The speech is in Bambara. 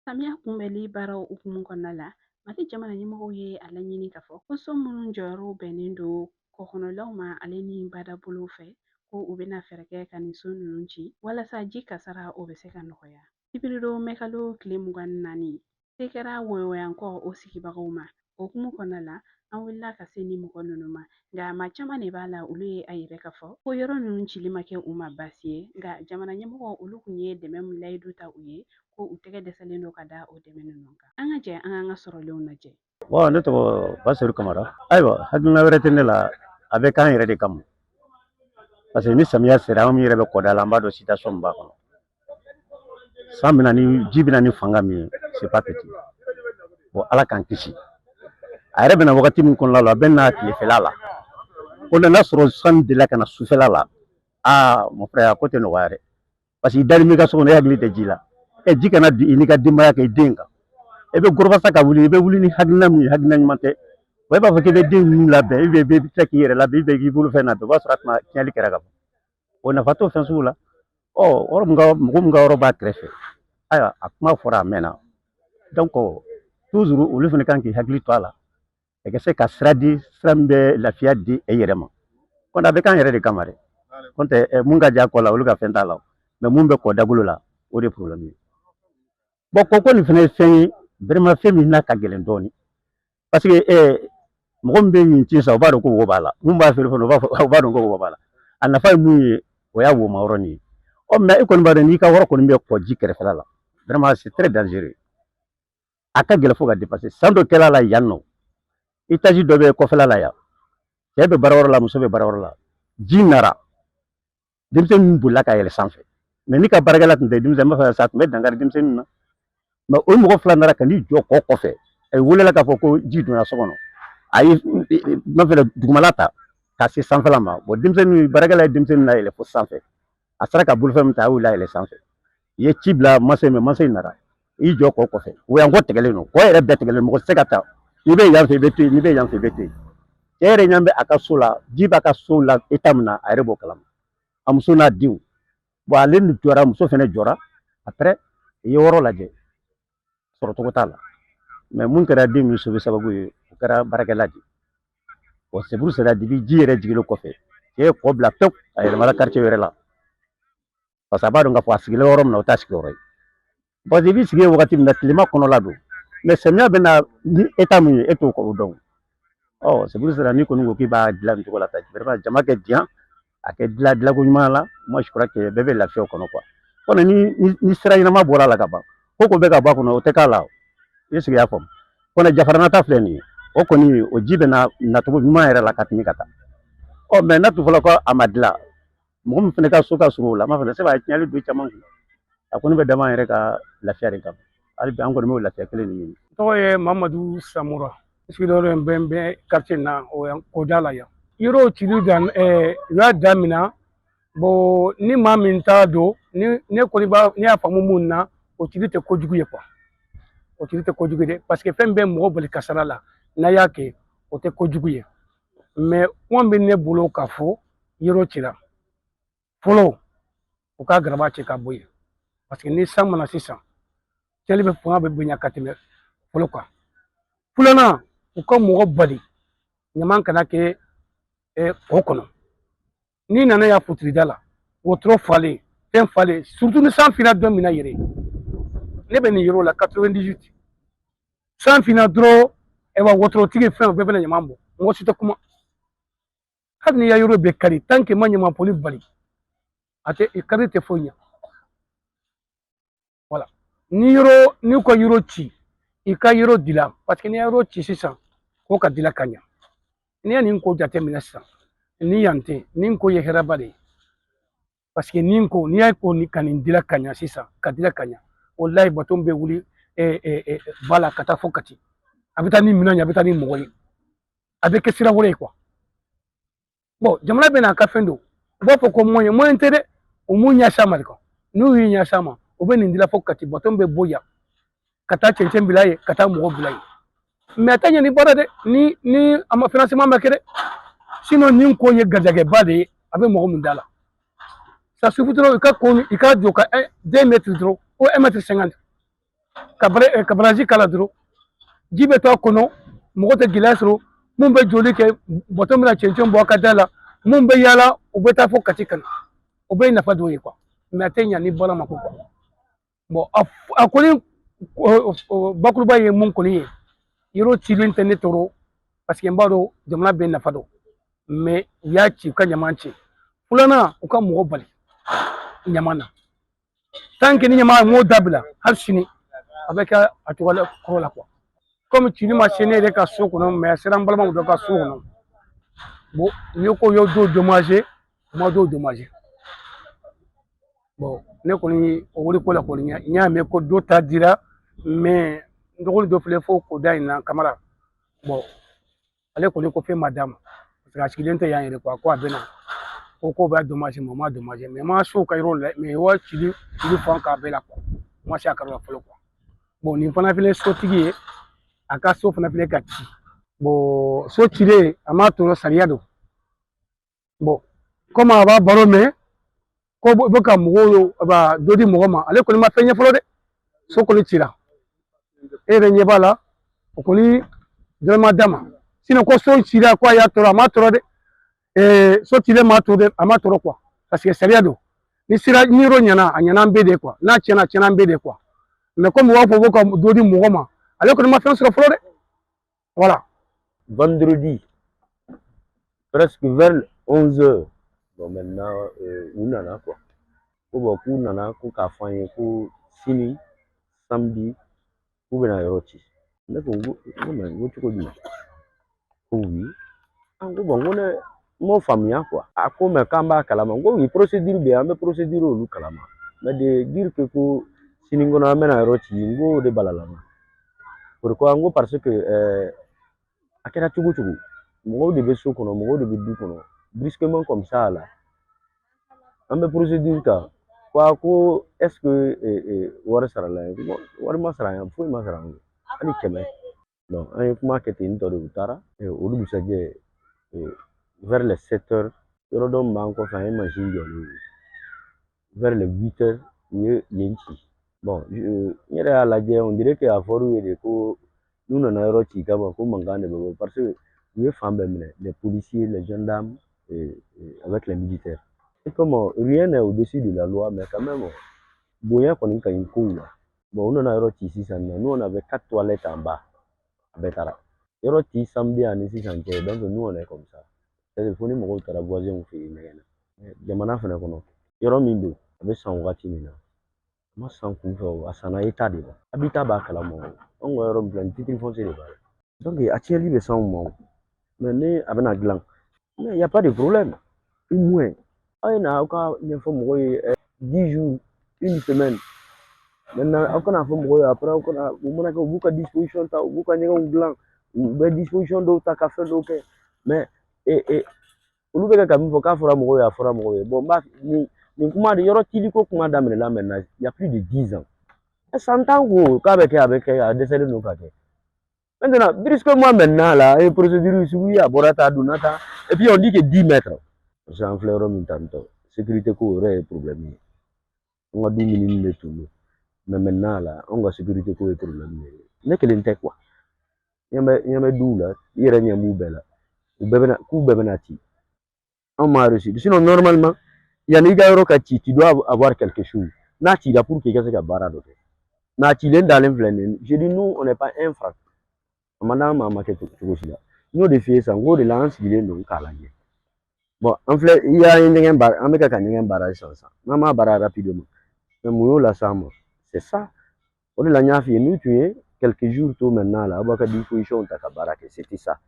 Samiya kunbɛnli baaraw hukumu kɔnɔna la, Mali jamana ɲɛmɔgɔw ye a laɲini k'a fɔ ko so minnu jɔyɔrɔw bɛnnen don kɔkɔnɔlaw ma ale ni badabolow fɛ, ko u bɛna fɛɛrɛ kɛ ka nin so ninnu ci walasa ji kasara o bɛ se ka nɔgɔya. Sibiridon mɛkalo tile 24, se kɛra Woyowayankɔ o sigibagaw ma. O hukumu kɔnɔna la, an wulila ka se ni mɔgɔ ninnu ma, nka maa caman de b'a la, olu ye a yira k'a fɔ ko yɔrɔ ninnu cili ma kɛ u ma baasi ye, nka jamana ɲɛmɔgɔ olu kun ye dɛmɛ min layidu ta u ye, ko u tɛgɛ dɛsɛlen don ka da o dɛmɛ ninnu kan. An ka jɛ an k'an ka sɔrɔlenw lajɛ. Bon, ne tɔgɔ Basiru Kamara. Ayiwa, hakilina wɛrɛ tɛ ne la, a bɛ k'an yɛrɛ de kama. Parce que ni samiya sera, an yɛrɛ bɛ kɔda la, an b'a dɔn situation min b'a kɔnɔ. San bɛna ni ji bɛna ni fanga min ye, c'est pas petit. Bon, Ala k'an kisi. A yɛrɛ bɛna wagati min kɔnɔna la, a bɛ na tilefɛla la. Ko n'a sɔrɔ san delila ka na sufɛla la, aa, mon frère, a ko tɛ nɔgɔya dɛ. Parce que i dalen b'i ka so kɔnɔ, e hakili tɛ ji la. Ɛ, ji kana bin i n'i ka denbaya kan, i den kan. E bɛ gorobasa ka wuli, i bɛ wuli ni hakilina min ye, hakilina ɲuman tɛ. Wa e b'a fɔ k'i bɛ den ninnu labɛn, i bɛ tila k'i yɛrɛ labɛn, i bɛ k'i bolo fɛn labɛn, o b'a sɔrɔ a tuma tiɲɛli kɛra ka ban. O nafa t'o fɛn sugu la. Ɔ, yɔrɔ min ka mɔgɔ min ka yɔrɔ b'a kɛrɛfɛ, ayiwa, a kuma fɔra a mɛnna. Donc toujours olu fana kan k'i hakili to a la, i ka se ka sira di, sira min bɛ lafiya di e yɛrɛ ma. Kɔni a bɛ k'an yɛrɛ de kama dɛ. N'o tɛ mun ka jan kɔ la, olu ka fɛn t'a la. Mais mun bɛ kɔ dabolo la, o de ye problème ye. Bon, kɔko nin fana ye fɛn ye vraiment, fɛn min n'a ka gɛlɛn dɔɔnin. Parce que mɔgɔ min bɛ nin ci san, o b'a dɔn ko wo b'a la. Mun b'a feere fana, o b'a fɔ, o b'a dɔn ko wo b'a la. A nafa ye mun ye, o y'a woma yɔrɔnin ye. Ɔ, mais e kɔni b'a dɔn n'i ka yɔrɔ kɔni bɛ kɔ ji kɛrɛfɛla la, vraiment, c'est très dangereux. A ka gɛlɛn fo ka dépasser. San dɔ kɛla la yan nɔ, étage dɔ bɛ kɔfɛla la yan. Cɛ bɛ baara yɔrɔ la, muso bɛ baara yɔrɔ la. Ji nara, denmisɛnnin bolila ka yɛlɛ sanfɛ. Mais ni ka baarakɛla tun tɛ, denmisɛnnin b'a fɔ sa, a tun bɛ dankari denmisɛnnin na. Mais o mɔgɔ fila nana ka n'i jɔ kɔ kɔfɛ, a ye welela k'a fɔ ko ji donna so kɔnɔ. A ye ma fɛnɛ dugumala ta ka se sanfɛla ma. Bon, denmisɛnnin baarakɛla ye denmisɛnnin layɛlɛ fo sanfɛ. A sera ka bolofɛn min ta, a y'o layɛlɛ sanfɛ. I ye ci bila mansa in ma, mansa in nana i jɔ kɔ kɔfɛ. Woyankɔ tigɛlen don, kɔ yɛrɛ bɛɛ tigɛlen don, mɔgɔ tɛ se ka taa. N'i bɛ yan fɛ, i bɛ to yen, n'i bɛ yan fɛ, i bɛ to yen. Cɛ yɛrɛ ɲɛ bɛ a ka so la, ji b'a ka so la état min na, a yɛrɛ b'o kalama. A muso n'a denw. Bon, ale ni jɔra, muso fɛnɛ jɔra. Après, i ye yɔrɔ lajɛ, sɔrɔ cogo t'a la. Mais mun kɛra den ninnu sauver sababu ye, o kɛra baarakɛla de ye. Bon, c'est pour cela, depuis ji yɛrɛ jigilen kɔfɛ, cɛ ye kɔ bila pewu, a yɛlɛmana quartier wɛrɛ la. Parce que a b'a dɔn k'a fɔ a sigilen yɔrɔ min na, o t'a sigiyɔrɔ ye. Parce que i b'i sigi yen wagati min na, tilema kɔnɔla don. Mais samiya bɛ na ni état min ye, e t'o dɔn. Ɔ, c'est pour cela, n'i kɔni ko k'i b'a dilan nin cogo la tan, vraiment, jama kɛ diyan, a kɛ dilan dilanko ɲuman la, moi, je crois que bɛɛ bɛ lafiya o kɔnɔ quoi. Kɔni ni sira ɲɛnama bɔra a la ka ban, ko ko bɛ ka bɔ a kɔnɔ, o tɛ k'a la o. I sigi y'a faamu. Kɔni jafaranata filɛ nin ye, o kɔni o ji bɛ na nacogo ɲuman yɛrɛ la ka tɛmɛ ka taa. Ɔ, mais n'a tun fɔra ko a ma dilan, mɔgɔ min fana ka so ka surun o la, a ma fana se ka tiɲɛli don caman kun. A kɔni bɛ dama yɛrɛ ka lafiya de kama. Hali bi an kɔni b'o lafiya kelen de ɲini. Tɔgɔ ye Mamadu Samura. Sigiyɔrɔ bɛ quartier in na, o kɔda la yan. Yɔrɔw cili dan u y'a daminɛ. Bon, ni maa min t'a dɔn, ni ne kɔni b'a ne y'a faamu mun na, o cili tɛ kojugu ye quoi. O cili tɛ kojugu ye dɛ, parce que fɛn bɛ mɔgɔ bali kasara la, n'a y'a kɛ, o tɛ kojugu ye. Mais kuma bɛ ne bolo k'a fɔ, yɔrɔ cira fɔlɔ, u ka garaba cɛ ka bɔ yen, parce que ni san mana sisan, cɛli bɛ fanga bɛ bonya ka tɛmɛ fɔlɔ kan. Filanan, u ka mɔgɔ bali ɲaman kana kɛ kɔ kɔnɔ. N'i nana yan futirida la, wotoro falen, fɛn falen, surtout ni san finna don min na yɛrɛ. Ne bɛ nin yɔrɔ la 98, san finna dɔrɔn, ayiwa, wotorotigi fɛn bɛɛ bɛna ɲaman bɔ, mɔgɔ si tɛ kuma. Hali n'i ya yɔrɔ bɛɛ kari, tant que ma ɲaman bɔli bali, a tɛ kari tɛ foyi ɲɛ. Wala ni yɔrɔ n'i ka yɔrɔ ci, i ka yɔrɔ dilan, parce que n'i ya yɔrɔ ci sisan, ko ka dilan ka ɲa. N'i ye nin ko jateminɛ sisan, ni yan tɛ, nin ko ye hɛrɛba de ye, parce que nin ko n'i y'a ko ni ka nin dilan ka ɲa sisan, ka dilan ka ɲa, walayi, bato bɛ wuli ba la ka taa fo Kati. A bɛ taa ni minɛn ye, a bɛ taa ni mɔgɔ ye, a bɛ kɛ sira wɛrɛ ye quoi. Bon, jamana bɛ n'a ka fɛn don, u b'a fɔ ko moyen, moyen tɛ dɛ. U m'u ɲɛsin a ma de quoi. N'u y'u ɲɛsin a ma, u bɛ nin dilan fo Kati, bato bɛ bɔ yan ka taa cɛncɛn bila yen, ka taa mɔgɔ bila yen. Mais a tɛ ɲɛ ni baara dɛ, ni a ma financement ma kɛ dɛ. Sinon nin ko ye garijɛgɛba de ye, a bɛ mɔgɔ min da la. Ça suffit dɔrɔn i ka ko i ka jɔ ka 2 mètres dɔrɔn, o 1 mètre 50. Ka barrage k'a la dɔrɔn, ji bɛ to a kɔnɔ, mɔgɔ tɛ gɛlɛya sɔrɔ. Mun bɛ joli kɛ, bateau bɛna cɛncɛn bɔ a ka da la. Mun bɛ yaala, u bɛ taa fo Kati ka na. O bɛɛ ye nafa dɔw ye quoi, mais a tɛ ɲa ni bɔra ma ko quoi. Bon, a kɔni bakuruba ye mun kɔni ye, yɔrɔ cilen tɛ ne tɔɔrɔ, parce que n b'a dɔn jamana bɛɛ nafa dɔn. Mais u y'a ci, u ka ɲaman ci. Filanan, u ka mɔgɔ bali ɲaman na. Tant que ni ɲaman m'o dabila, hali sini a bɛ kɛ a cogo kɔrɔ la quoi. Komi cili ma se ne yɛrɛ ka so kɔnɔ, mais a sera n balimaw dɔ ka so kɔnɔ. Bon, n'i ko y'o dɔw dédommagé, u ma dɔw dédommagé. Bon, ne kɔni, o wari ko la kɔni, n y'a mɛn ko dɔ ta dira, mais n dɔgɔnin dɔ filɛ fo ko da in na, Kamara. Bon, ale kɔni ko fɛn ma d'a ma, parce que a sigilen tɛ yan yɛrɛ quoi. Ko a bɛ na, ko b'a dédommagé, mais o ma dédommagé. Mais ma so ka yɔrɔ la, mais wa cili cili fan k'a bɛɛ la quoi, ma se a ka yɔrɔ la fɔlɔ quoi. Bon, nin fana filɛ sotigi ye, a ka so fana filɛ ka ci. Bon, so cilen, a m'a tɔɔrɔ, sariya don. Bon, komi a b'a baro mɛn ko bɛ ka mɔgɔw ba dɔ di mɔgɔ ma, ale kɔni ma fɛn ɲɛ fɔlɔ dɛ. So kɔni cira, e yɛrɛ ɲɛ b'a la, o kɔni dɔrɔn ma d'a ma. Sinon ko so cira, ko a y'a tɔɔrɔ, a ma tɔɔrɔ dɛ. So cilen ma to dɛ, a ma tɔɔrɔ quoi, parce que sariya don. Ni sira ni yɔrɔ ɲɛna, a ɲɛna an bɛɛ de quoi. N'a tiɲɛna, a tiɲɛna an bɛɛ de quoi. Mais komi u b'a fɔ ko ka dɔ di mɔgɔ ma, ale kɔni ma fɛn sɔrɔ fɔlɔ dɛ, voilà. Vendredi, presque vers 11 heures. Bon, maintenant, u nana quoi. Ko bon, k'u nana ko k'a fɔ an ye ko sini samedi k'u bɛna yɔrɔ ci. Ne ko n ko mais n ko cogo jumɛn? Ko oui. An ko bon, n ko ne m'o faamuya quoi. A ko mais k'an b'a kalama. N ko oui, procédure bɛ yen, an bɛ procédure olu kalama. Mais de dire que ko sini kɔnɔ an bɛna yɔrɔ ci, n ko o de balala n na. Pourquoi? N ko parce que a kɛra cogo cogo, mɔgɔw de bɛ so kɔnɔ, mɔgɔw de bɛ du kɔnɔ, brusquement comme ça là, an bɛ procédure ta ko ko est ce que wari sarala ye? Wari ma sara yan, foyi ma sara an ye, hali 100. Donc an ye kuma kɛ ten tɔ de, u taara. O dugusajɛ, vers les 7 heures, yɔrɔ dɔ min b'an kɔfɛ, an ye mansin jɔlen ye. Vers les 8 heures, u ye yen ci. Bon, n yɛrɛ y'a lajɛ, on dirait que a fɔr'u ye de ko n'u nana yɔrɔ ci kama, ko mankan de bɛ bɔ, parce que u ye fan bɛɛ minɛ, les policiers, les gendarmes et avec les militaires. Et comme rien n'est au-dessus de la loi, mais quand même bonya kɔni ka ɲi kow la. Bon, u nana yɔrɔ ci sisan nɔ, nous on avait quatre toilettes en bas, a bɛɛ taara. Yɔrɔ ci samedi ani sisan cɛ, donc nous on est comme ça. C'est fo ni mɔgɔw taara voisins fɛ yen ɲɛgɛn na. Jamana fɛnɛ kɔnɔ, yɔrɔ min don, a bɛ san wagati min na, a ma san kun fɛ o, a sanna état de la. Habitat b'a kalama o. Anw ka yɔrɔ min filɛ nin, titre foncier de b'a la. Donc a tiɲɛli bɛ s'anw ma o. Mais ni a bɛna dilan, mais y a pas de problème. Au moins aw ye na, aw ka ɲɛfɔ mɔgɔw ye 10 jours, une semaine. Maintenant aw kana fɔ mɔgɔw ye, après aw kana u mana kɛ, u b'u ka disposition ta, u b'u ka ɲɛgɛnw dilan, u bɛ disposition dɔw ta ka fɛn dɔw kɛ. Mais olu bɛ kɛ ka min fɔ k'a fɔra mɔgɔw ye, a fɔra mɔgɔw ye. Bon, n b'a nin kuma de, yɔrɔ cili ko kuma daminɛla maintenant, il y a plus de 10 ans. San 10 ko k'a bɛ kɛ, a bɛ kɛ, a dɛsɛlen don ka kɛ. Maintenant, brusquement maintenant là, e procédure sugu a bɔra tan, a donna tan, et puis on dit que 10 mètres. Parce que an filɛ yɔrɔ min tantɔ, sécurité ko o yɛrɛ ye problème ye. An ka du minnu de tun don. Mais maintenant là, anw ka sécurité ko ye problème ye. Ne kelen tɛ quoi. Ɲɛ bɛ duw la, i yɛrɛ ɲɛ b'u bɛɛ la. U bɛɛ bɛna, k'u bɛɛ bɛna ci. Anw m'a reçu. Sinon normalement, yanni i ka yɔrɔ ka ci, tu dois avoir quelque chose. N'a cira, pour que i ka se ka baara dɔ kɛ. Mais a cilen dalen filɛ nin ye. Je dis nous, on n'est pas un franc. A ma d'an ma, a ma kɛ cogo si la. N y'o de f'i ye sisan, n k'o de la an sigilen don k'a lajɛ. Bon, an filɛ, i y'a ye ɲɛgɛn baara, an bɛ ka ɲɛgɛn baara sisan sisan. N'an m'a baara rapidement. Mais mun y'o las'an ma? C'est ça. O de la n y'a f'i ye, n'u tun ye quelques jours to maintenant là, aw b'a ka disposition ta ka baara kɛ, c'était ça.